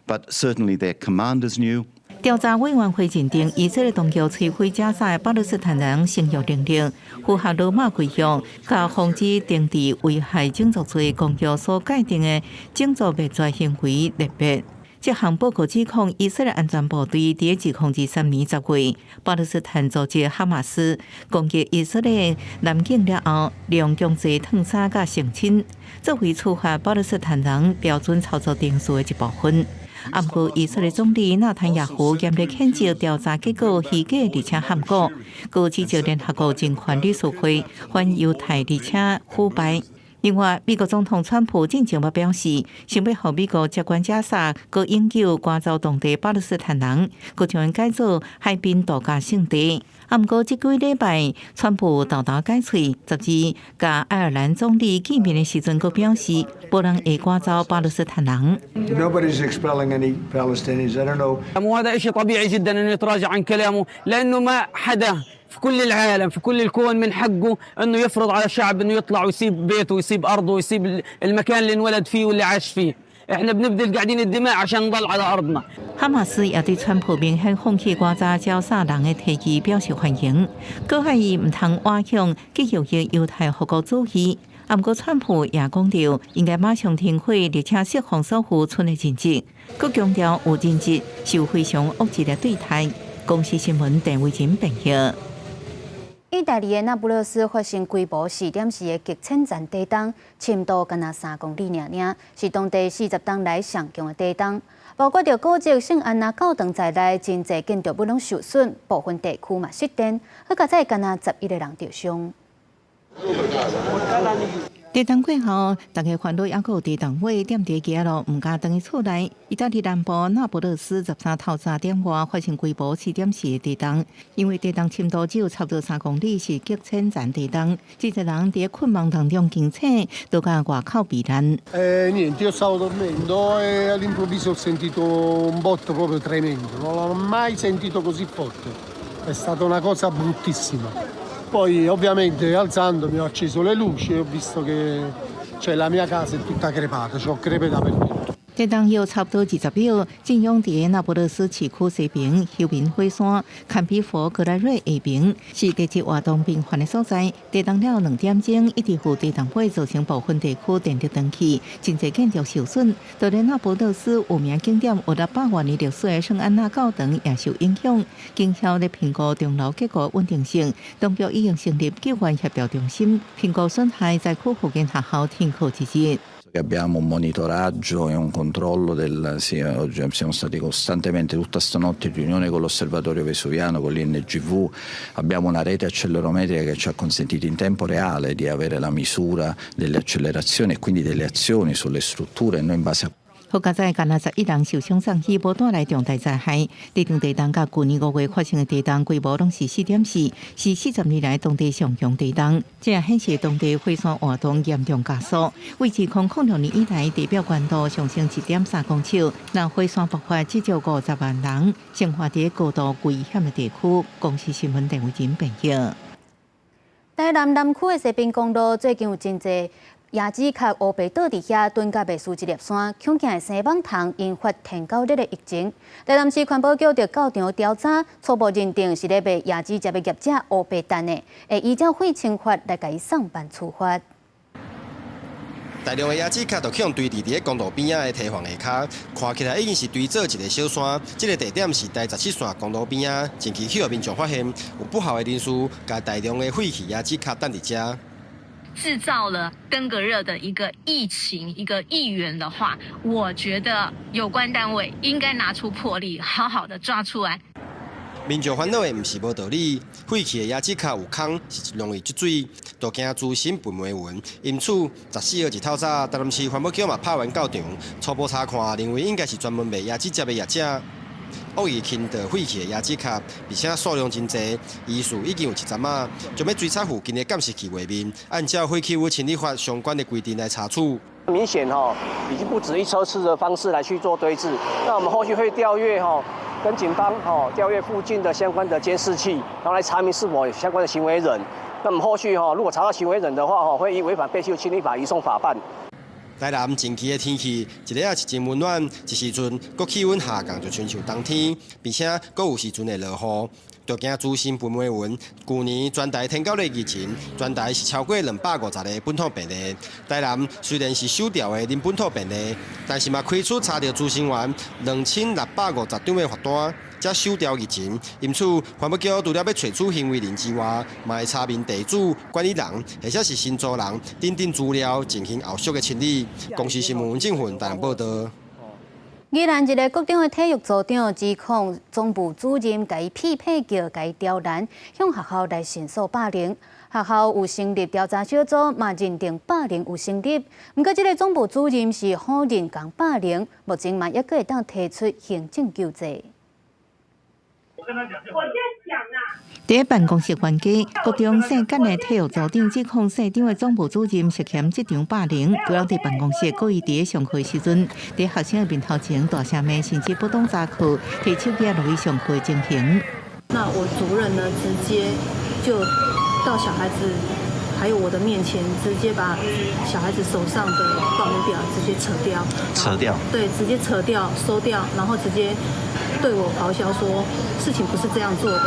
but certainly their commanders knew. 調查委員會認定，以色列當局摧毀加沙的巴勒斯坦人生育能力，符合羅馬規約，佮防止懲治危害種族罪公約所界定的種族滅絕行為類別。這項報告指控以色列安全部隊佇2023年10月，巴勒斯坦組織哈馬斯攻擊以色列南境了後，利用強制脫衫佮性侵，作為處罰巴勒斯坦人標準操作程序的一部分。毋過以色列總理納坦雅胡嚴厲譴責調查結果虛假而且含糊，閣指責聯合國人權理事會反猶太而且腐敗。另外，美國總統川普進前嘛表示，想欲予美國接管加沙，閣永久趕走當地巴勒斯坦人，閣將𪜶改做海濱度假勝地。啊，毋過這幾禮拜，川普沓沓改喙，十二佮愛爾蘭總理見面的時陣，閣表示，無人會趕走巴勒斯坦人。 Nobody's expelling any Palestinians. I don't know. وهذا شيء طبيعي جدا انه يتراجع عن كلامه لانه ما حدا في كل العالم في كل الكون من حقه انه يفرض على شعب انه يطلع ويسيب بيته ويسيب ارضه ويسيب المكان اللي انولد فيه واللي عاش فيه. احنا بنبذل قاعدين الدماء عشان نضل على ارضنا. 哈馬斯也對川普明顯放棄加沙剿殺人的提議表示歡迎，閣喊伊毋通倚向極右翼猶太復國主義。啊，毋過川普也講著應該馬上停火，而且釋放所有賰的人質，閣強調有人質是有非常惡質的對待。公視新聞鄧慧珍編譯。意大利的那不勒斯發生規模4.4的極淺層地動，深度干焦3公里爾爾，是當地40冬來上強的地動。包括著古蹟聖安娜教堂在內，真濟建築物攏受損，部分地區嘛失電，好佳哉干焦11個人著傷。地動過後，大家煩惱猶閣有地動火踮佇街仔路，毋敢轉去厝內。意大利南部那不勒斯13透早點外發生規模4.4的地動，因為地動深度只有差不多3公里，是極淺層地動，這濟人佇睏夢當中驚醒，都共外口避難。 Niente, io stavo dormendo e all'improvviso ho sentito un botto proprio tremendo, non l'ho mai sentito così forte, è stata una cosa bruttissima. Poi ovviamente alzandomi ho acceso le luci e ho visto che, cioè, la mia casa è tutta crepata, c'ho crepe dappertutto. 地動搖差不多20秒，震央佇那不勒斯市區西邊休眠火山坎比佛格萊瑞下爿，是地質活動頻繁的所在。地動了2點鐘，一直予地動火造成部分地區電力斷去，真濟建築受損。就連那不勒斯有名景點有600萬年歷史的聖安娜教堂也受影響。警消咧評估鐘樓結構穩定性，當局已經成立救援協調中心，評估損害，災區附近學校停課一日。 Abbiamo un monitoraggio e un controllo del. Sì, oggi siamo stati costantemente tutta stanotte in riunione con l'Osservatorio Vesuviano, con l'INGV, abbiamo una rete accelerometrica che ci ha consentito in tempo reale di avere la misura delle accelerazioni e quindi delle azioni sulle strutture e noi in base a 好佳哉，干焦11人受傷送醫，無帶來重大災害。這場地動佮舊年5月發生的地動規模攏是4.4，是40年來當地上強地動。這也顯示當地火山活動嚴重加速。為2006年以來，地表懸度上升1.3公尺。若火山爆發，至少50萬人生活佇高度危險的地區。公視新聞鄧慧珍編譯。台南南區的西濱公路最近有真濟椰子殼烏白倒佇遐，躉甲袂輸這粒山，恐驚會生蠓蟲，引發天狗熱的疫情。台南市環保局就到場調查，初步認定是咧賣椰子汁的業者烏白擲的，會依照廢清法來共伊送辦處罰。大量的椰子殼就予人堆佇佇公路邊仔的堤防下跤，看起來已經是堆做一個小山。這個地點是台17線公路邊仔，近期去予民眾發現有不肖的人士，共大量的廢棄椰子殼擲佇遮。製造了登革熱的一個疫情，一個疫源的話，我覺得有關單位應該拿出魄力，好好的抓出來。民眾煩惱的毋是無道理，廢棄的椰子殼有空是容易積水，就驚滋生蚊媒蚊。因此，14號一透早，台南市環保局嘛派員到場，初步查看，認為應該是專門賣椰子汁的業者惡意傾倒廢棄的椰子殼，而且數量真濟，疑似已經有一陣仔，將欲追查附近的監視器畫面，按照廢棄物清理法相關的規定來查處。明顯哈，已經不止一車次的方式來去做堆置。那我們後續會調閱哈，跟警方哈調閱附近的相關的監視器，然後來查明是否有相關的行為人。那麼後續哈，如果查到行為人的話，哈，會依違反廢棄物清理法移送法辦。台南近期的天氣，一下仔是真溫暖，一時陣閣氣溫下降，就親像冬天，並且閣有時陣會落雨，就驚滋生蚊媒蚊。舊年全台天狗熱疫情，全台是超過250個本土病例。台南雖然是首兆的零本土病例，但是嘛開出查著孳生源2650張的罰單，才首兆疫情。因此，環保局除了欲揣出行為人之外，嘛會查明地主、管理人或者是承租人等等資料，進行後續的清理。公視新聞文正雲台南報道。宜蘭一个國中的體育組長指控總部主任共伊批評叫共伊刁難，向學校來申訴霸凌。學校有成立調查小組，嘛認定霸凌有成立。毋過，這个總部主任是否認共霸凌，目前嘛猶閣會當提出行政救濟。佇辦公室環境，國中姓簡的體育組長指控姓張的總部主任涉嫌職場霸凌，除了佇辦公室故意佇上課時陣，佇學生的面頭前大聲罵，甚至不當查課，提手機錄伊上課情形。那我主任呢，直接就到小孩子還有我的面前，直接把小孩子手上的報名表直接扯掉。扯掉？對，直接扯掉、收掉，然後直接對我咆哮說：事情不是這樣做的。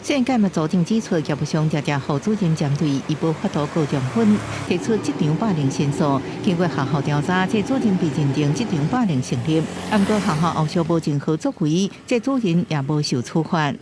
姓簡的組長指出，業務上常常予主任針對，伊無法度告狀分，提出職場霸凌申訴。經過學校調查，這主任被認定職場霸凌成立。毋過學校後續無任何作為，這主任也無受處罰。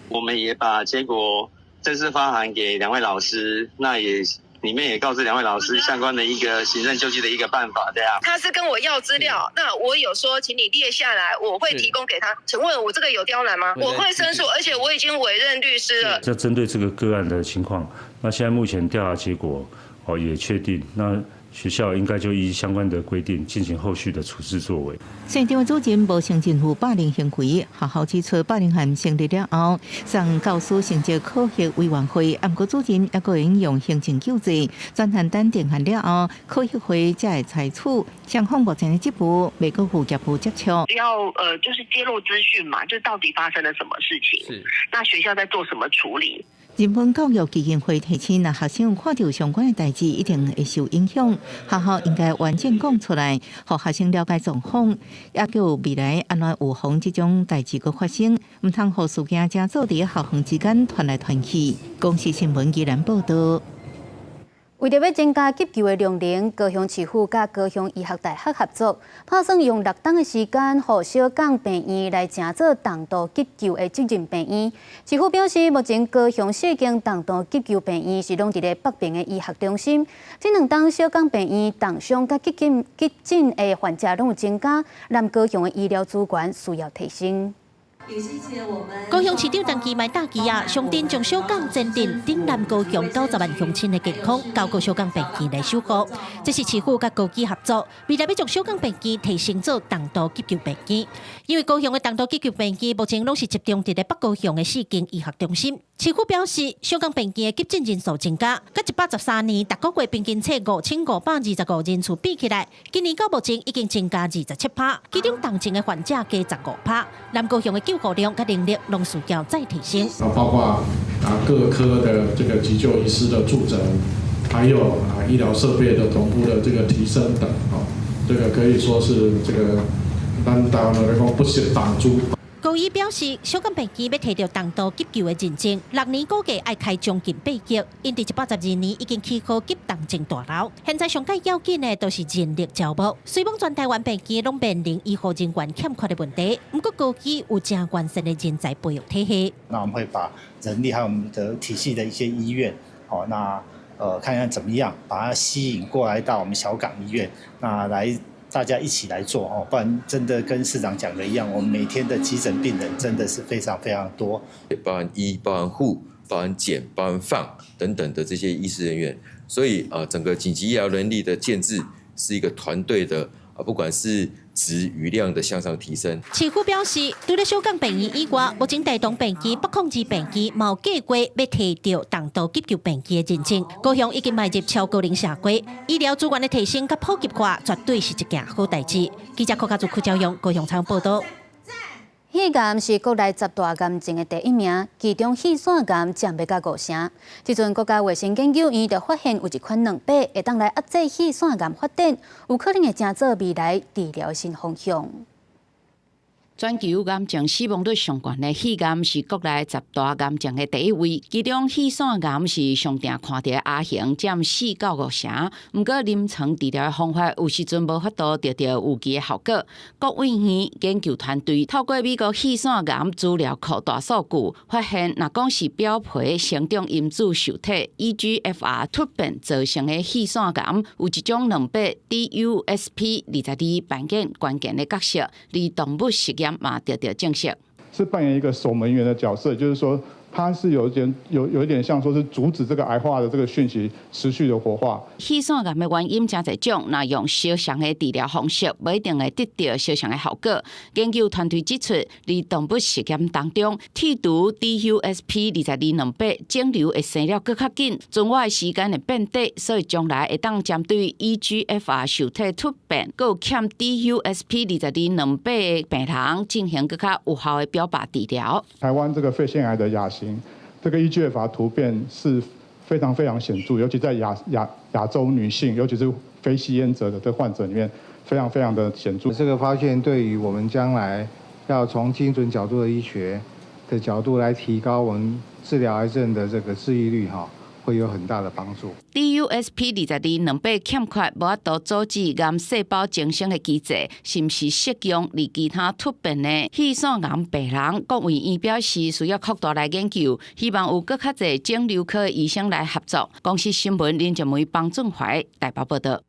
我們也把結果正式發函給兩位老師，那也裡面也告知兩位老師相關的一個行政救濟的一個辦法，這樣。他是跟我要資料，那我有說，請你列下來，我會提供給他。請問我這個有刁難嗎？我會申訴，而且我已經委任律師了。這針對這個個案的情況，那現在目前調查結果哦也確定，那學校應該就依相關的規定進行後續的處置作為。姓張主任無承認有霸凌行為，學校指出霸凌案成立了後，送教師成績考核委員會，毋過主任猶閣會用行政救濟，專案等定案了後，考核會才會採取。雙方目前的職務未閣有業務接觸。要就是揭露資訊嘛，就到底發生了什麼事情？是，那學校在做什麼處理？人文教育基金會提醒，若學生有看著相關的代誌，一定會受影響。學校應該完整講出來，予學生了解狀況，也叫未來按怎預防這種代誌閣發生，毋通予事件成做佇校園之間傳來傳去。公視新聞宜蘭報道。為著欲增加急救的量能，高雄市府佮高雄醫學大學合作，拍算用6冬的時間，予小港病院來成做重度急救的責任病院。市府表示，目前高雄四間重度急救病院是攏佇咧北爿的醫學中心。這2冬小港病院重傷佮急診的患者攏有增加，南高雄的醫療資源需要提升。高雄市長陳其邁打機啊，上陣將小港前鎮頂南高雄90萬鄉親的健康交予小港病院來守護。這是市府佮高機合作，未來欲將小港病院提升做重度急救病院。因為高雄的重度急救病院目前攏是集中佇咧北高雄的四間醫學中心。市府表示，小港病院的急診人數增加，佮113年逐個月平均測5525人次比起來，今年到目前已經增加27%，其中重症的患者加15%。南高雄的救護量佮能力攏需要再提升。包括各科的這個急救醫師的駐診，還有醫療設備的同步的這個提升等，這個可以說是這個咱台灣來講不惜擋住。高醫表示，小港病院欲提著重度急救的認證，6年估計愛開將近8億。𪜶佇112年已經起好急重症大樓，現在上蓋要緊的都是人力招募。雖罔全台灣病院攏面臨醫護人員欠缺的問題，毋過高醫有誠完善的人才培育體系。那我們會把人力還有我們的體系的一些醫院，好，那看看怎麼樣把它吸引過來到我們小港醫院，那來。大家一起來做哦，不然真的跟市長講的一樣，我們每天的急診病人真的是非常非常多。包含醫、包含護、包含檢、包含放等等的這些醫師人員，所以整個緊急醫療能力的建制是一個團隊的啊，不管是質與量的向上提升。市府表示，除了小港病院以外，目前大同病院、北控二病院嘛有計劃欲提著重度急救病院的認證。高雄已經邁入超高齡社會，醫療資源的提升佮普及化，絕對是一件好代誌。記者柯家祖、柯昭勇高雄採訪報導。肺癌是國內十大癌症的第一名，其中肺腺癌佔欲到5成。這陣國家衛生研究院就發現有一款卵白會當來遏制肺腺癌發展，有可能會成做未來治療的新方向。全球癌症死亡率上懸的肺癌是國內十大癌症的第一位，其中肺腺癌是上常看著的亞型，佔4到5成。毋過臨床治療的方法有時陣無法度得著預期的效果。國衛院研究團隊透過美國肺腺癌資料庫大數據，發現若講是表皮生長因子受體 EGFR 突變造成的肺腺癌，有一種2八 DUSP 22扮演關鍵的角色，而動物實驗嘛得著證實，是扮演一個守門員的角色，就是說，它是有一點有一點像說是阻止這個癌化的這個訊息持續的活化。肺腺癌的原因誠濟種，若用相仝的治療方式，無一定會得著相仝的效果。研究團隊指出，佇動物實驗當中，剔除 DUSP 22-2八腫瘤會生了閣較緊，存活的時間會變短，所以將來會當針對 EGFR 受體突變，閣有欠 DUSP 22-2八的病人進行閣較有效的標靶治療。台灣這個肺腺癌的亞型，這個 EGFR 突變是非常非常顯著，尤其在亞洲女性，尤其是非吸煙者的這患者裡面，非常非常的顯著。這個發現對於我們將來要從精準角度的醫學的角度來提高我們治療癌症的這個治癒率，哈，會有很大的幫助。 DUSP 22-2八欠缺，無法度阻止癌細胞增生的機制，是毋是適用佇其他突變的肺腺癌病人？國衛院表示需要擴大來研究，希望有閣較濟腫瘤科的醫生來合作。公視新聞林靜梅、幫俊懷台北報導。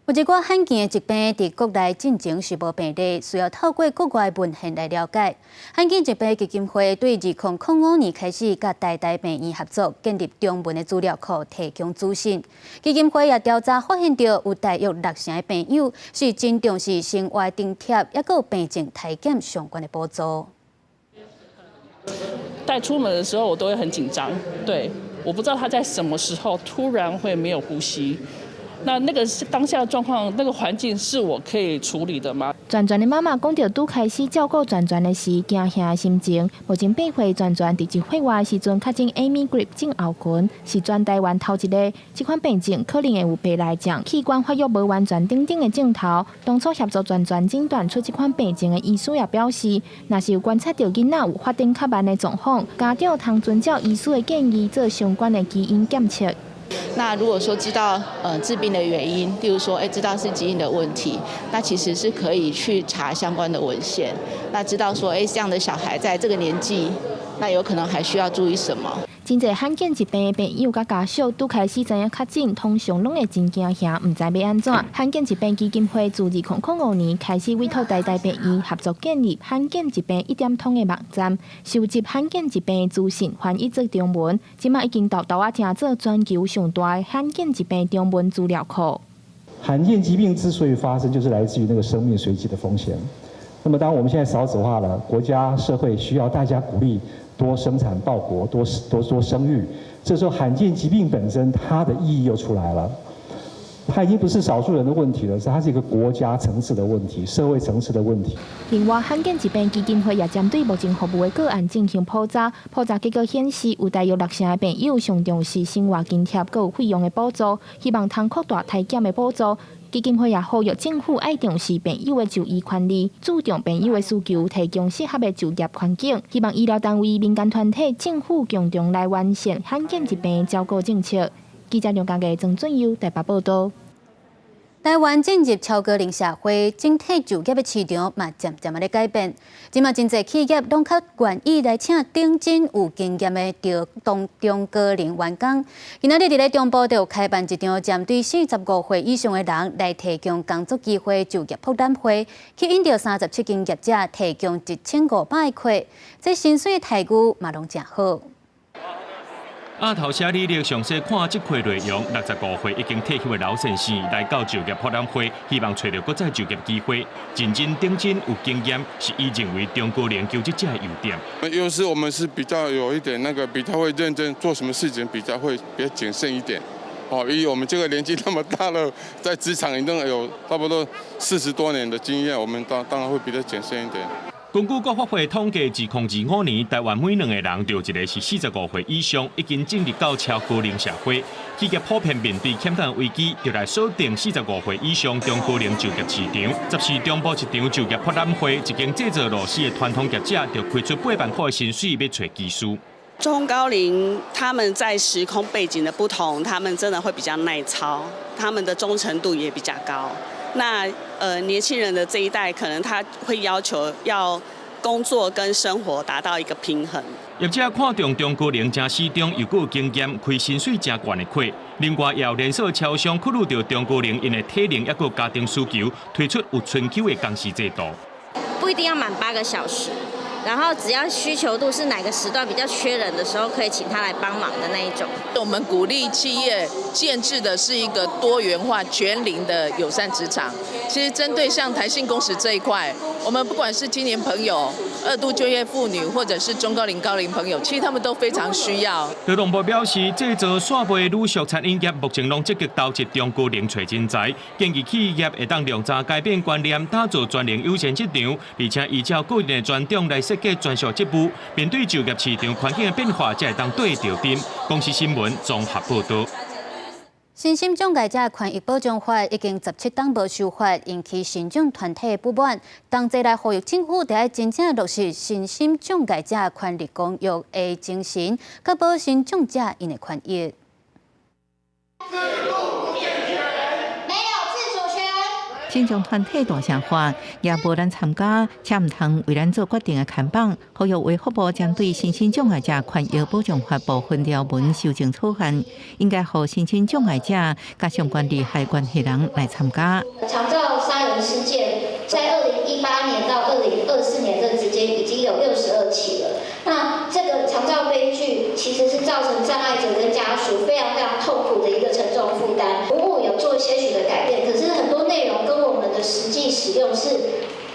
有一寡罕見的疾病佇國內進前是無病例，需要透過國外文獻來了解。罕見疾病基金會對2005年開始，佮台大病院合作，建立中文的資料庫，提供資訊。基金會也調查發現著有大約6成的病友是真重視生活津貼，抑閣有病症篩檢相關的補助。帶出門的時候，我都會很緊張。對，我不知道他在什麼時候突然會沒有呼吸。那那個當下的狀況，那個環境是我可以處理的嗎？全全的媽媽講著，拄開始照顧全全的時，驚嚇的心情。目前8歲全全佇1歲外的時陣，確診 Amy Grip 症候群，是全台灣頭一例。這款病症可能會有白內障、器官發育無完全等等的症頭。當初協助全全診斷出這款病症的醫師也表示，若是有觀察著囡仔有發展較慢的狀況，家長通遵照醫師的建議做相關的基因檢測。那如果說知道致病的原因，例如說知道是基因的問題，那其實是可以去查相關的文獻，那知道說這樣的小孩在這個年紀，那有可能還需要注意什麼？真濟罕見疾病的病友佮家屬拄開始知影確診，通常攏會真驚嚇，毋知欲按怎。罕見疾病基金會自2005年開始委託台大病院合作建立罕見疾病一點通的網站，收集罕見疾病資訊，翻譯做中文。這馬已經沓沓仔成做全球上大的罕見疾病中文資料庫。罕見疾病之所以發生，就是來自於那個生命隨機的風險。那麼當我們現在少子化了，國家社會需要大家鼓勵多生產報國，多多多生育。這時候罕見疾病本身它的意義又出來了，它已經不是少數人的問題了，是它是一個國家層次的問題、社會層次的問題。另外，罕見疾病基金會也針對目前服務的個案進行普查，普查結果顯示，有大約6成的病友上重視生活津貼，閣有費用的補助，希望通擴大篩檢的補助。基金會也呼籲政府愛重視病友的就醫權利，注重病友的需求，提供適合的就業環境。希望醫療單位、民間團體、政府共同來完善罕見疾病照顧政策。記者梁家傑、曾俊佑台北報導。台灣進入超高齡社會，整體就業的市場嘛漸漸仔咧改變。這馬真濟企業攏較願意來請頂真有經驗的中高齡員工。今仔日佇咧中部就有開辦一場針對45歲以上的人來提供工作機會就業博覽會，吸引著37間業者提供1500塊，這薪水待遇嘛攏誠好。額頭寫履歷，詳細看這塊內容。65歲已經退休的老先生來到就業博覽會，希望揣著閣再就業機會。認真頂真有經驗，是伊認為中高齡求職者的優點。優勢我們是比較有一點那個比較會認真做什麼事情，比較會比較謹慎一點。哦，以我們這個年紀那麼大了，在職場已經有差不多40多年的經驗，我們當然會比較謹慎一點。根據國發會統計，2025年台灣每兩個人就有一個是45歲以上，已經進入到超高齡社會。企業普遍面對欠薪危機，就來鎖定45歲以上中高齡就業市場。14中部一場就業博覽會，一間製造螺絲的傳統業者就開出8萬塊的薪水，欲揣技師。中高齡他們在時空背景的不同，他們真的會比較耐操，他們的忠誠度也比較高。那年輕人的這一代，可能他會要求要工作跟生活達到一個平衡。業者看中中高齡誠死忠，又閣有經驗，開薪水誠懸的價。另外，也有連鎖超商考慮著中高齡𪜶的體能抑閣家庭需求，推出有春秋的工時制度。不一定要滿8個小時，然後只要需求度是哪個時段比較缺人的時候，可以請他來幫忙的那一種。我們鼓勵企業建置的是一個多元化、全齡的友善職場。其實針對像彈性工時這一塊，我們不管是青年朋友、二度就業婦女，或者是中高齡、高齡朋友，其實他們都非常需要。勞動部表示，製造扇貝旅宿餐飲業目前攏積極投入中高齡揣人才，建議企業會當量早改變觀念，打造全齡友善職場，而且依照個人的專長來設計專屬職務，面對就業市場環境的變化，才會當對著陣。公視新聞綜合報導。身心障礙者權益保障法已經17冬無修法，引起身障團體不滿。同齊來呼籲政府著愛真正落實身心障礙者權利公約的精神，確保身障者𪜶的權益。沒有自主權。身障團體大聲喊，也無人參加，且毋通為咱做決定的看板，呼籲衛福部針對身心障礙者權益保障法部分條文修正草案，應該予身心障礙者佮相關利害關係人來參加。長照殺人事件在2018年到2024年這之間已經有62起了。那這個長照悲劇其實是造成障礙者跟家屬非常非常痛苦的一個沉重負擔。服務有做些許的改變，可是很多內容跟我們的實際使用是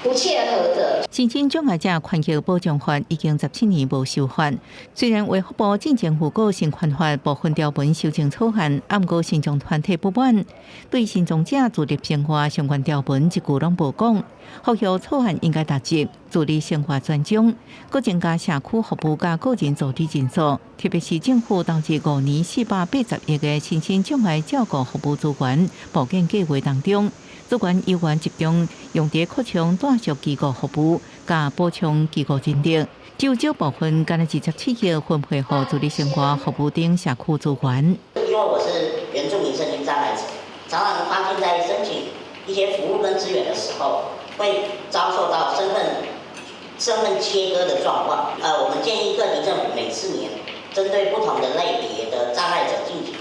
不切合的。身心障礙者權益保障法已經17年無修法，雖然衛福部進前預告新權法部分條文修正草案，毋過身障團體不滿，對身障者自立生活相關條文一句攏無講。呼籲草案應該納入自立生活專章，閣增加社區服務佮個人助理人數，特別是政府投入5年480億的身心障礙照顧服務資源募建計劃當中。資源優先集中用佇擴充住宿機構服務，佮補充機構人力，只有少部分，干焦27億分配予自立生活服務等社區資源。因為我是原住民身心障礙者，常常發現在申請一些服務跟資源的時候，會遭受到身份切割的狀況。我們建議各級政府每4年針對不同的類別的障礙者進行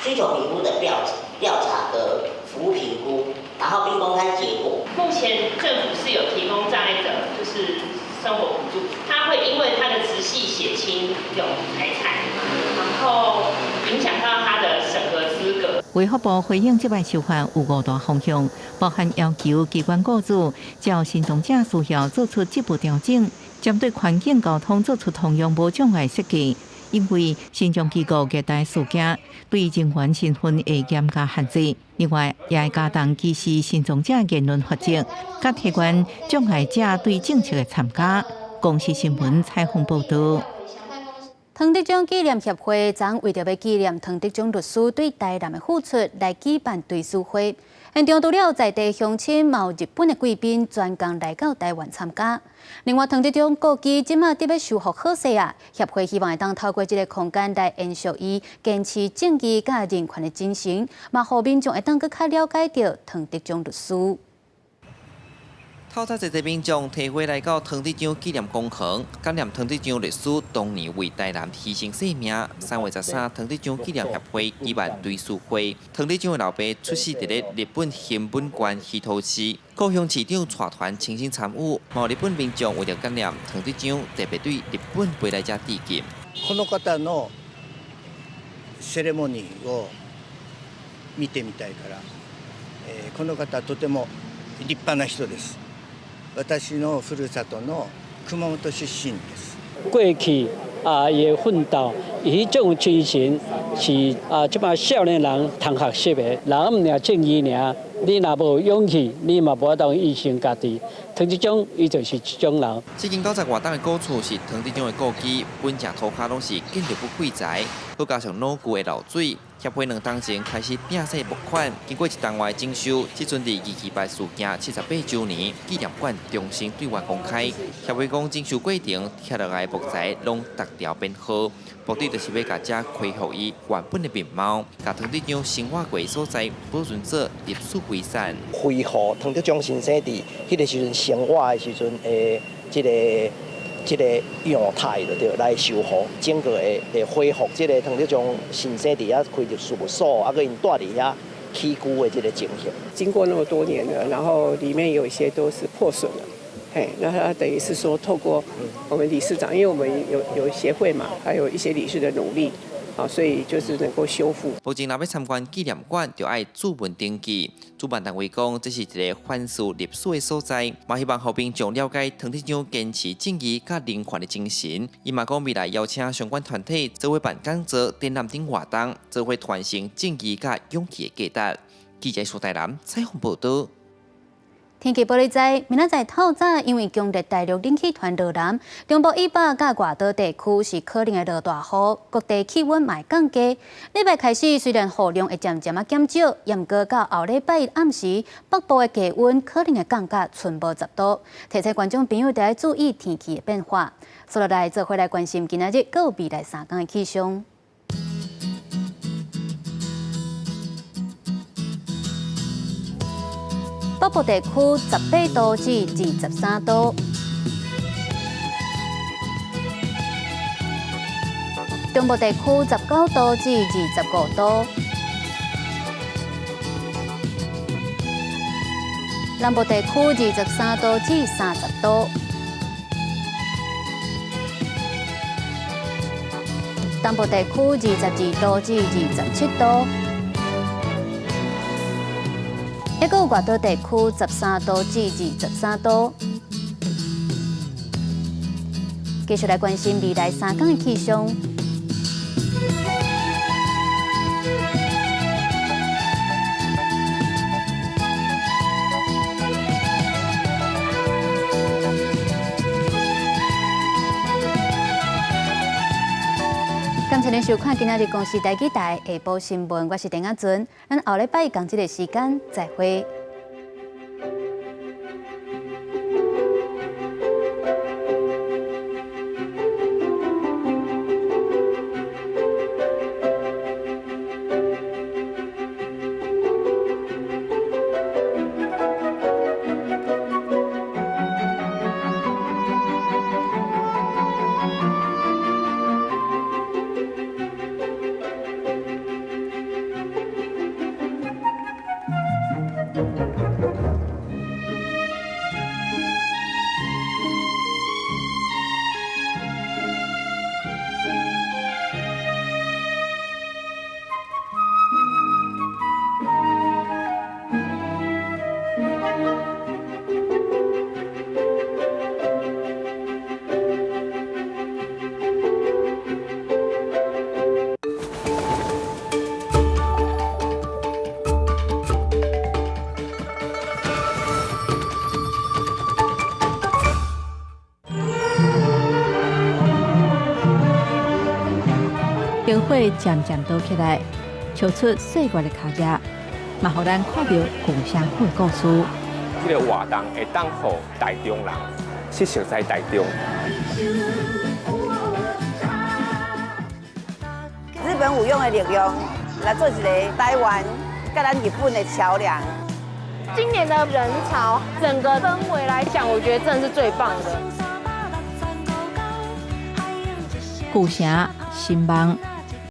需求評估的調查和服務評估。然後並公開結果。目前政府是有提供障礙者就是生活補助，他會因為他的直系血親有財產，然後影響到他的審核資格。衛福部回應這擺修法有五大方向，包含要求機關雇主照身障者需要做出職務調整，針對環境交通做出通用無障礙設計。因為身障機構携帶事件對人員身份會嚴加限制，另外也會加重歧視身障者言論罰則，佮提懸障礙者對政策的參加。公視新聞採訪報導。湯德章紀念協會昨為著欲紀念湯德章律師對台南的付出，來舉辦追思會。現場除了在地鄉親，嘛有日本的貴賓專工來到台灣參加。另外，湯德章故居這馬佇欲修復好勢啊，協會希望會當透過這個空間來延續伊堅持正義佮人權的精神，嘛予民眾會當閣較了解著湯德章律師。透早濟濟民眾提花來到湯德章紀念公園，感念湯德章律師當年為台南犧牲性命。3月13，湯德章紀念協會舉辦追思會。湯德章的老爸出世佇咧日本熊本縣魚頭市，高雄市長帶團親身參與。嘛有日本民眾為著感念湯德章，特別對日本飛來遮致敬。この方のセレモニーを見てみたいから、この方とても立派な人です。私のふるさとの熊本出身です。過去啊，伊的奮鬥，伊彼種精神是啊，這擺少年人通學習的。人毋爾正義爾，你若無勇氣，你嘛無法度犧牲家己。唐德宗伊就是這種人。這間90外棟的古厝是唐德宗的故居，本正塗跤攏是建築物廢材，閣加上老舊的漏水。協會兩冬前開始摒細募款，經過一冬外整修，這陣佇二二八事件78週年紀念館重新對外公開。協會講整修過程拆落來的木材攏逐條編號，目的就是欲共遮恢復伊原本的面貌，共唐德宗生活過的所在保存做歷史遺產。恢復唐德宗先生佇彼個時陣生活的時陣的這個樣態就對，來修復整個的恢復這個唐德宗先生佇遐開著事務所，啊，閣𪜶蹛佇遐起居的這個情形。經過那麼多年了，然後裡面有一些都是破損了，嘿，那他等於是說透過我們理事長，因為我們有協會嘛，還有一些理事的努力。啊，所以就是能夠修復。目前若欲參觀紀念館，就愛主辦登記。主辦單位講，這是一个反思歷史的所在，嘛希望予民眾了解唐德宗堅持正義佮人權的精神。伊嘛講未來邀請相關團體做伙辦講座、展覽等活動，做伙傳承正義佮勇氣的價值。記者蘇台南採訪報導。天氣報你知，明仔載透早因為強烈大陸冷氣團落南，中部以北佮外島地區是可能會落大雨，各地氣溫嘛會降低。禮拜開始雖然雨量會漸漸仔減少，毋過到後禮拜一暗時，北部的低溫可能會降到賰無10度。提醒觀眾朋友著愛注意天氣的變化。接落來做伙來關心今仔日閣有未來3天的氣象。北部地區18度至23度，中部地區19度至25度，南部地區23度至30度，東部地區22度至27度。抑閣有外島地區13度至23度。繼續來關心未來3天的氣象。感謝您收看今仔日公視台語台下晡新聞，我是鄧阿純，咱後禮拜仝這个時間再會。燈火漸漸倒起來，超出歲月的腳跡，嘛予咱看著舊社會故事。這个活動會當予台中人去熟悉台中。日本舞用的力量來做一个台灣佮咱日本的橋梁。今年的人潮，整個氛圍來講，我覺得真的是最棒的。舊城新夢。